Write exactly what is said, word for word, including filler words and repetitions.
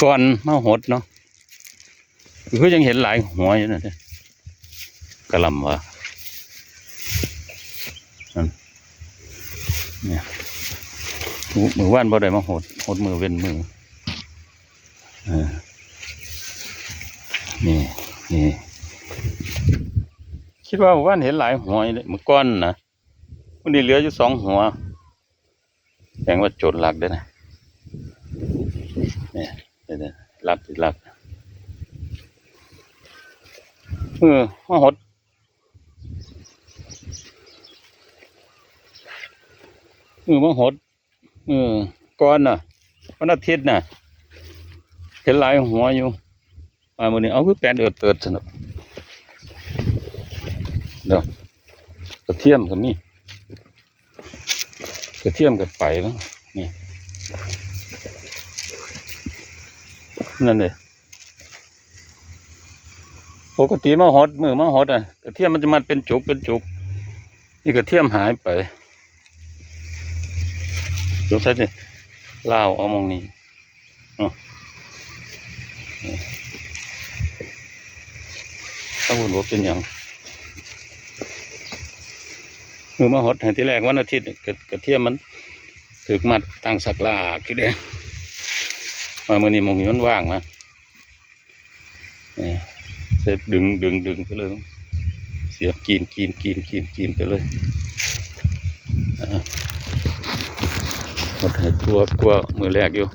ก่อนมาหดเนาะ คือยังเห็นหลายหัวอยู่นะเด้อ กะหล่ำวะ นั่น เนี่ย มื้อ มื้อวานบ่ได้มาหด หดมื้อเว้นมื้อ เออ นี่ นี่ คิดว่ามื้อวานเห็นหลายหัวอยู่เด้ มื้อก่อนนะ มื้อนี้เหลืออยู่สองหัว แสดงว่าโจรลักเด้อนะ เนี่ย เดี๋ยวๆ ลักสิลัก เออ มาหด เออ มาหด เออ ก่อนน่ะ วันอาทิตย์น่ะ เห็นหลายหัวอยู่ มามื้อนี้ เอาคือแปลนเอิดเติดซั่นเนาะ เดี๋ยว กระเทียมก็มี กระเทียมก็ไปแล้ว นี่ นั่นเลย ปกติมาหด มื้อมาหดอ่ะ กระเทียมมันจะมัดเป็นจุกเป็นจุก นี่กระเทียมหายไป สงสัยสิลาวเอาหม่องนี้ เนาะ นี่ ถ้าบุญบ่เป็นหยัง มื้อมาหดให้ทีแรกวันอาทิตย์ กระ กระเทียมมันถูกมัดตั้งสักลากทีเดียว มามื้อนี้หม่องนี้มันว่างนะ นี่ เสร็จดึง ดึง ดึงไปเลย เสียบกิน กิน กิน กิน กินไปเลย อ่า หดให้ทั่ว กว่ามื้อแรกอยู่